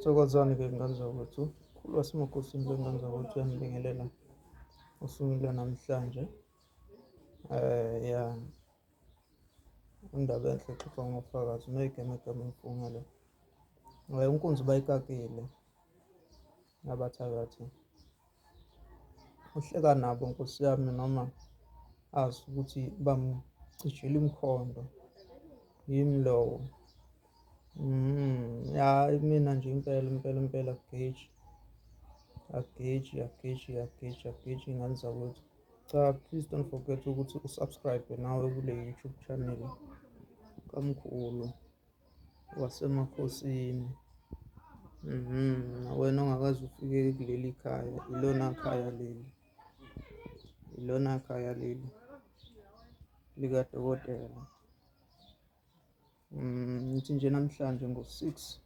Thokozani-ke ngane zakwethu, mkhulu waseMakhosini lo ngane zakwethu uyanibingelela osukwini lwanamhlanje. Ya indaba enhle exoxwa ngofakazi noyigemegeme mfungelo. Unkunzi bayikakile abathakathi. Uhleka nabo nkosi yami noma azi ukuthi bamcijela imikhondo. Yimi lowo. Ya mina nje impela impela impela akugeji. Akugeji, akugeji, akugeji, akugeji iy'ngane zakwethu. Cha, please don't forget ukuthi usubscribe nawe kule YouTube channel kamkhulu wasemakhosini. Wena ongakaze ufike kuleli khaya, ilona khaya leli. Ilona khaya leli likadokotela. Ngithi nje namhlanje ngo-6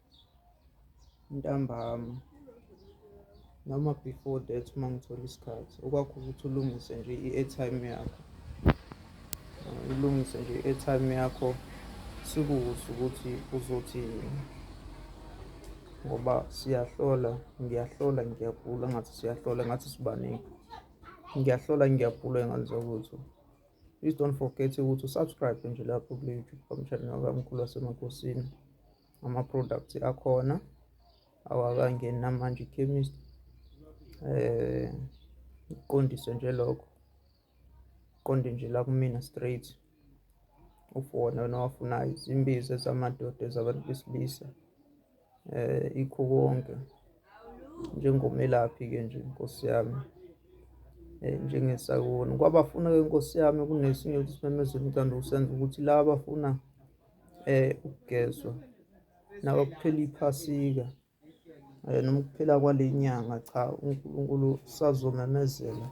ntambama noma before that uma ngithola isikhathi okwakho ukuthi ulungise nje i-airtime yakho, ulungise nje i-airtime yakho sikuzwe ukuthi uzothini ngoba siyahlola, ngiyahlola ngiyabhula ngathi siyahlola ngathi sibaningi, ngiyahlola ngiyabhula ngane zakwethu. Please don't forget ukuthi usubscribe nje lapho kule YouTube channel kaMkhulu waseMakhosini. Ama-products akhona awakangeni namanje i-chemist uqondise nje lokho, uqonde nje la kumina straight. Ufone wena owafunayo izimbiza ezamadoda ezabantu besilisa ikho konke njengomelaphi-ke nje nkosi yami njengesakoni kwabafuna-ke nkosi yami kunesinye ukuthi isimemezelo ngithanda ukusenza ukuthi laba abafuna ukugezwa nakuphela iphasika noma ukuphela kwale nyanga cha uNkulunkulu usazomemezela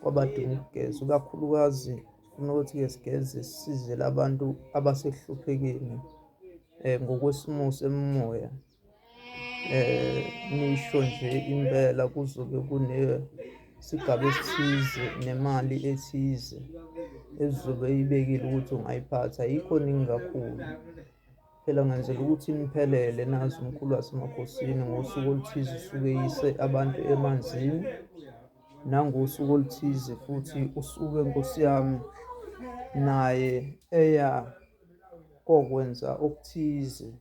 kwabadinga ukugeza ikakhulukazi sifuna ukuthi-ke sigeze sisizele abantu abasekuhluphekeni ngokwesimo semoya. Nisho nje impela kuzobe kunesigaba esithize nemali ethize ezobe ibekile ukuthi ungayiphatha, ayikho ningi kakhulu. Phela ngenzela ukuthi niphelele nazi umkhulu wasemakhosini ngosuku oluthize usuke eyise abantu emanzini nangosuku oluthize futhi usuke nkosi yami naye eya kokwenza okuthize.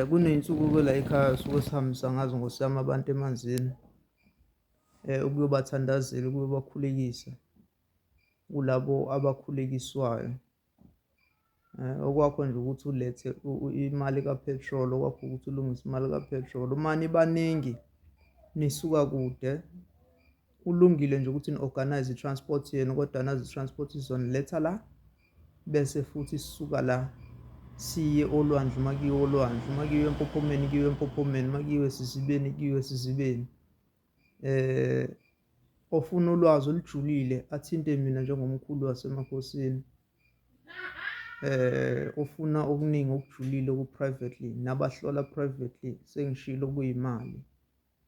Kuney'nsuku-ke la ekhaya suke sihambisa ngazo nkosi yami abantu emanzini ukuyobathandazela, ukuyobakhulekisa kulabo abakhulekiswayo. Okwakho nje ukuthi ulethe imali ka-petrol, okwakho ukuthi ulungise imali ka-petrol. Uma nibaningi nisuka kude, kulungile nje ukuthi ni-organise i-transport yenu kodwa nazi i-transport izoniletha la bese futhi sisuka la siye olwandle uma kuyiwe olwandle, uma kuyiwe empophomeni kuyiwe empophomeni, uma kuyiwe esizibeni kuyiwe esizibeni. Ofuna ulwazi olujulile athinte mina njengomkhulu wasemakhosini. Ofuna okuningi okujulile ku-privately nabahlola privately sengishilo kuyimali.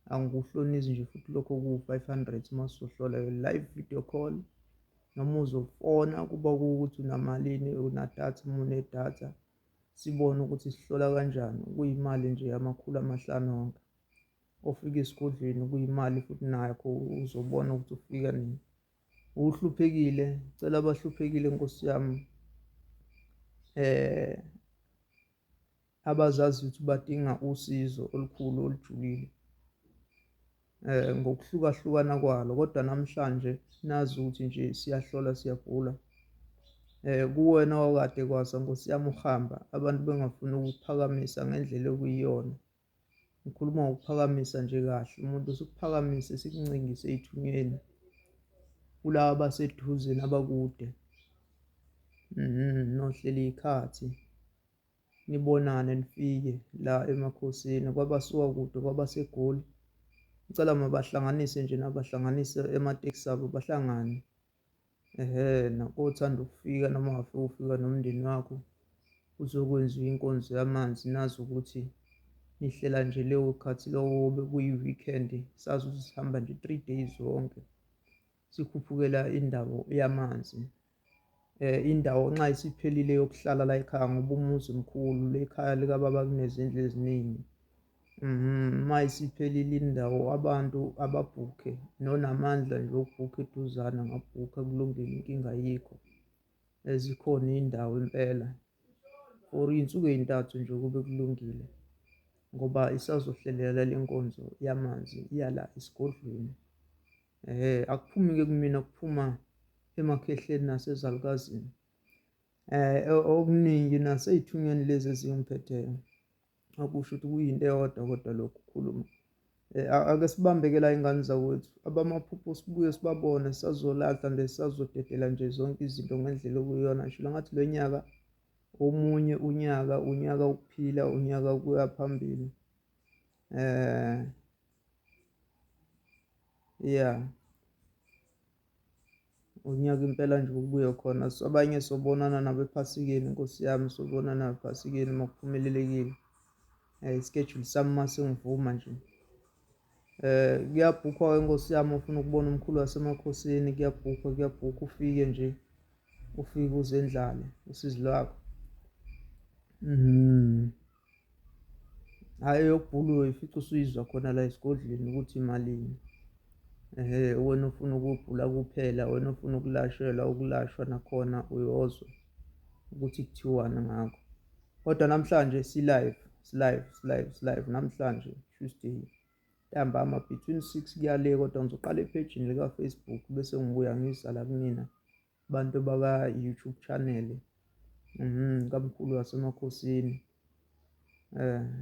Angikuhlonizi nje futhi lokho kuwu-500 uma usuhlola live video call noma uzofona kuba kuwukuthi unamalini unadatha uma unedatha sibone ukuthi sihlola kanjani kuyimali nje yamakhulu amahlanu wonke. Ofika esigodlweni kuyimali futhi nakho uzobona ukuthi ufika nini. Uhluphekile, cela abahluphekile nkosi yami abazazi ukuthi badinga usizo olukhulu olujulile ngokuhlukahlukana kwalo kodwa namhlanje nazi ukuthi nje siyahlola siyagula. Kuwena okade kwasa nkosi yami uhamba abantu bengafuni ukuphakamisa ngendlela okuyiyona. Ngikhuluma ngokuphakamisa nje kahle umuntu sikuphakamise sikuncingise ey'thunyweni kulaba abaseduze nabakude. Nohlela iy'khathi nibonane nifike la emakhosini kwabasuka kude kwabaseGoli. Ngicela mabahlanganise nje nabahlanganise ematekisi abo bahlangane. Ehhe, nakothanda ukufika noma ungafika ufika nomndeni wakho kuzokwenziwa inkonzo yamanzi nazi ukuthi nihlela nje leyo khathi lowo bekuyi-weekend sazi ukuthi sihamba nje 3 days wonke sikhuphukela indawo yamanzi. Indawo nxa isiphelile yokuhlala la ekhaya ngoba umuzi mkhulu le ekhaya likababa kunezindlu eziningi. Uma isiphelile indawo abantu ababhukhe nonamandla nje okubhukha eduzane angabhukha kulungile inkinga ayikho. Zikhona iy'ndawo impela for iy'nsuku ey'ntathu nje kube kulungile ngoba isazohlelela le nkonzo yamanzi yala esigodlweni. Akuphumi-ke kumina kuphuma emakhehleni nasezalukazini. Okuningi nasey'thunyweni lezi ezingiphetheyo. Akusho ukuthi kuyinto eyodwa kodwa lokhu kukhuluma. Ake sibambeke la ingane zakwethu abamaphupho sibuye sibabone sisazolahla nje sisazodedela nje zonke izinto ngendlela okuyiyona ngisho ngathi lo nyaka omunye unyaka unyaka ukuphila unyaka ukuya phambili eh yeah Unyaka impela nje ukubuye khona so abanye sobonana nabo ephasikeni nkosi yami sobonana nabo ephasikeni uma kuphumelelekile um ischedule sami uma sengivuma nje eh kuyabhukhwa ke nkosi yami ufuna ukubona umkhulu wasemakhosini kuyabhukhwa kuyabhukhwa ufike nje ufike uzendlale usizi lwakho mhm Hhayi eyokubhula uyoyifica usuyizwa khona la esigodlweni ukuthi imalini. Ehhe, wena ofuna ukubhula kuphela, wena ofuna ukulashelwa ukulashwa nakhona uyozwa ukuthi kuthiwani ngakho. Kodwa namhlanje si-live, si-live, si-live, si-live namhlanje Tuesday ntambama between 6 kuya le kodwa ngizoqala ephejini lika-Facebook bese ngibuya ngiza la kunina. Bantu baka YouTube channel kamkhulu wasemakhosini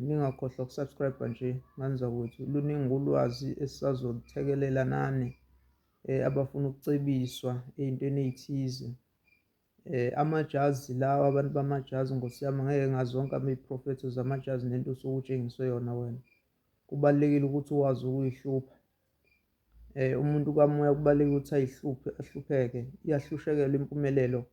ningakhohlwa ukusubscribe nje ngane zakwethu luningi ulwazi esisazoluthekelela nani abafuna ukucebiswa ey'ntweni ey'thize amajazi lawa abantu bamajazi nkosi yami ngeke ngazi zonke ama-profetho zamajazi nento osuke utshengiswe yona wena kubalulekile ukuthi wazi ukuyihlupha Umuntu kamoya kubalulekile ukuthi ayihluphe ahlupheke, iyahlushekelwa impumelelo.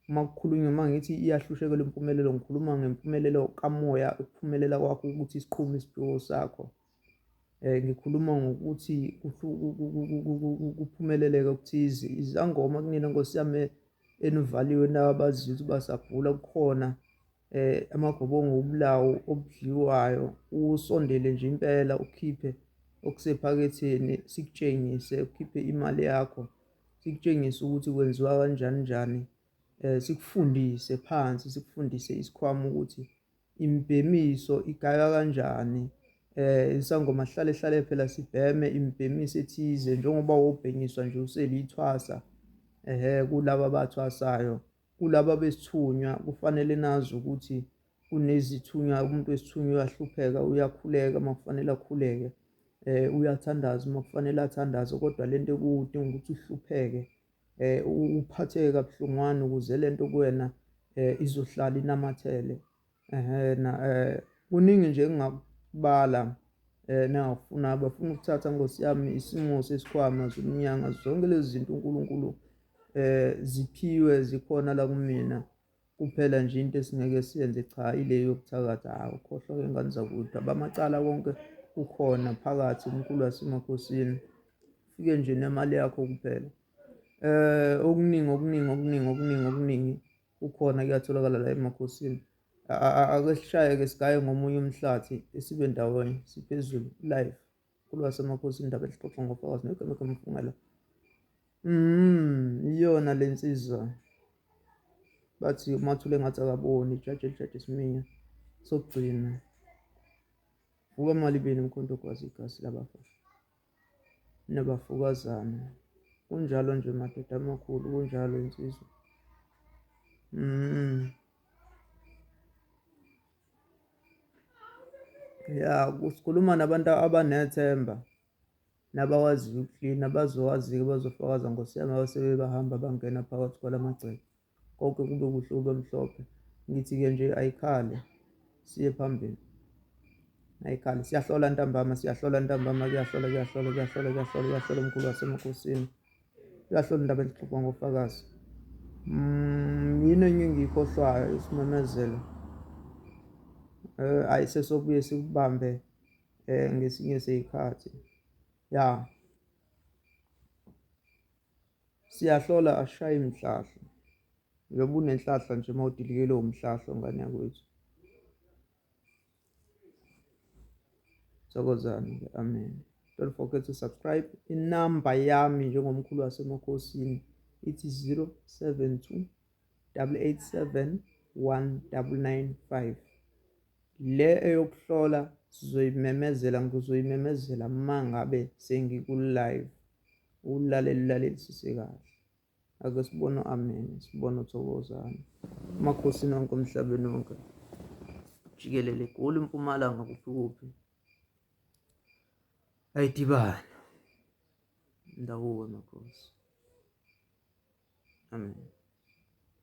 Uma kukhulunywa uma ngithi iyahlushekelwa impumelelo ngikhuluma ngempumelelo kamoya, ukuphumelela kwakho ukuthi siqhume isiphiwo sakho. Ngikhuluma ngokuthi kuphumeleleke okuthize. Izangoma kunina nkosi yami enivaliwe nabaziyo ukuthi basabhula kukhona amagobongo obulawo obudliwayo usondele nje impela ukhiphe okusephaketheni sikutshengise ukhiphe imali yakho sikutshengise ukuthi kwenziwa kanjani njani sikufundise phansi sikufundise isikhwama ukuthi imbhemiso igaywa kanjani isangoma hlale hlale phela sibheme imbhemiso ethize njengoba wobhenyiswa nje uselithwasa ehe kulaba abathwasayo Kulaba besithunywa kufanele nazi ukuthi kunezithunywa umuntu wesithunywa uyahlupheka uyakhuleka uma kufanele akhuleke uyathandaza uma kufanele athandaze kodwa lento ekudinga ukuthi uhlupheke uphatheke kabuhlungwana ukuze lento kuwena izohlala inamathele. Ehena kuningi nje engingakubala nangakufuna abafuna ukuthatha nkosi yami isimo sesikhwama zomnyanga zonke lezi zinto uNkulunkulu ziphiwe zikhona la kumina kuphela nje into esingeke siyenze cha ile yokuthakatha hawu khohlwa ke ngane zakude abamacala konke kukhona phakathi umkhulu wasemakhosini fike nje nemali yakho kuphela okuningi okuningi okuningi okuningi okuningi kukhona kuyatholakala la emakhosini ake sishaye-ke sigaye ngomunye umhlathi esibe ndawonye siphezulu live kulwasemakhosini indaba esixoxa ngofakazi nogamegama mfungela iyona le nsizwa bathi umathule ngathi akaboni ijaji elijaji isiminya sokugcina vuka malibeni mkhonto gwazi igazi labafa nabafokazana. Kunjalo nje madoda amakhulu, kunjalo insizwa. Ya, sikhuluma nabantu abanethemba nabakwaziyo ukuklina, abazowazi-ke bazofakaza Nkosi yami abasebe bahamba bangena phakathi kwalamagceke. Konke kube kuhle kube mhlophe. Ngithi-ke nje ayikhale siye phambili. Ayikhale siyahlola ntambama siyahlola ntambama kuyahlola kuyahlola kuyahlola kuyahlola kuyahlola umkhulu wasemakhosini. Kuyahlola indaba exoxwa ngofakazi. Yini enye engiyikhohlwayo isimemezelo. Ayi sesobuye sikubambe ngesinye seyikhathi. Ya. Siyahlola ashaye imhlahlo. Uyobe unenhlahla nje uma udilikelwe umhlahlo ngane yakwethu. Thokozani-ke, amen. Don't forget to subscribe. Inamba yami njengomkhulu wasemakhosini ithi 072 887 1995. Le eyokuhlola sizoyimemezela, ngizoyimemezela mangabe sengiku-live. Ulalele ulalelisise kahle. Ake sibone u-amen, sibone uthokozani. Emakhosini wonke emhlabeni wonke jikelele, Egoli, Mpumalanga, kuphi kuphi. Ayidibane. Ndawuwe makhosi. Amen.